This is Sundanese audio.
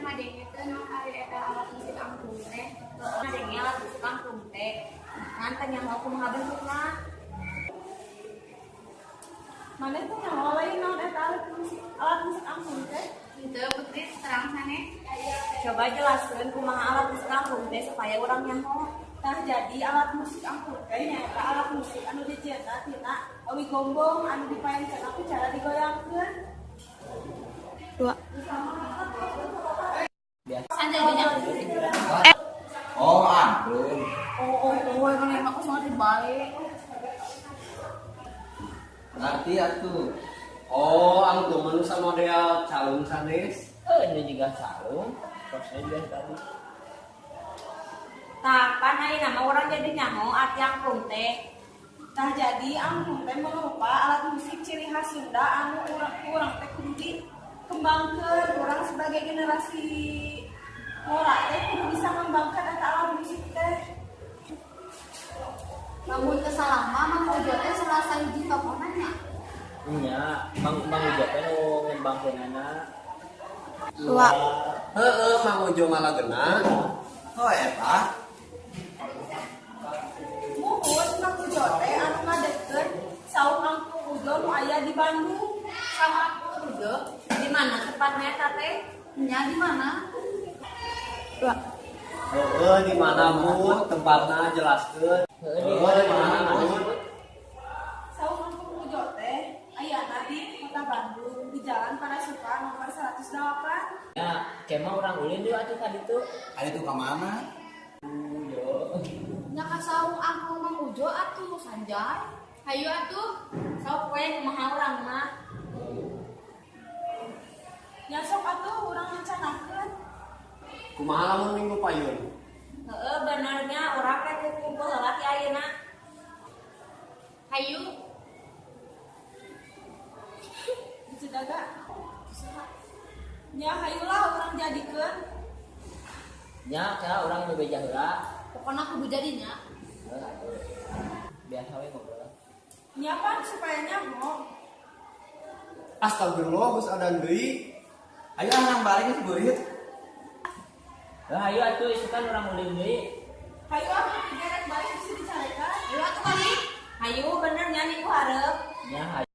Ngadenge teh naon ari eta alat musik angklung teh? Ngadenge alat musik angklung teh. Ngan teu nyaho kumaha bentukna. Maneh teh nyaho lain naon eta alat musik angklung teh? Henteu, Putri, terang sane. Coba jelaskeun kumaha alat musik angklung teh supaya urang nyaho. Tah, jadi alat musik angklung teh nyaeta alat musik anu dijieunna tina awi gombong anu dipaenkeun ku cara digoyangkeun. Dua. Sanjay banyak. Oh, angklung. Oh, emang aku sangat baik. Ngerti atuh. Oh, angklung mah nu samodel calung sanes. Eh, ini juga calung. Kosnya juga tadi. Tah, pan ayeuna mah urang jadi nyaho arti angklung teh. Tah, jadi angklung teh mangrupa alat musik ciri khas Sunda anu urang teh kudu dikembangkeun. Urang sebagai generasi ngora teh kudu bisa ngembangkan eta alat musik teh. Lamun teu salah mah Mang Ujo teh salah sahiji tokohna nya. Nya, Mang Ujo teh nu ngembangkeunana. Dua. Heeh, Mang Ujo ngalagena. Oh, eta. Muhun, Mang Ujo teh anu ngadegkeun Saung Angklung Ujo nu aya di Bandung. Saung Angklung Ujo? Di mana tepatnya eta teh? Nya, di mana? Dua. Heeh, di mana, Bu? Tempatna jelaskeun. Heeh, di Heeh, di mana, Bu? Saung Angklung Ujo teh ayana di Kota Bandung, di Jalan Parasuka nomor 108. Ya, kemah urang ulin deui atuh ka ditu. Ari itu ka mana? Ujo. Nya, ka Saung Angklung Mang Ujo atuh, Sanjay. Hayu atuh. Sok we, kumaha urang mah. Nya, sok atuh urang rencanakeun. Kumaha lamun minggu payun? Heeh, benernya urang rek kumpul heula ti ayeuna. Hayu. Dicedaga. Nya, hayulah urang jadikeun. Nya, kira urang nu beja heula. Pokokna kudu jadinya. Heeh, atuh. Biasa we ngobrol. Nya, pan supaya nyaho. Astagfirullah, geus adan deui. Ayo ah, nang balik geus beurit. Heuh, hayu atuh, isukan urang ulin deui. Hayu ah, gerek balik bisa dicarekan. Hayu atuh balik. Hayu, benernya minggu hareup. Nya, hayu.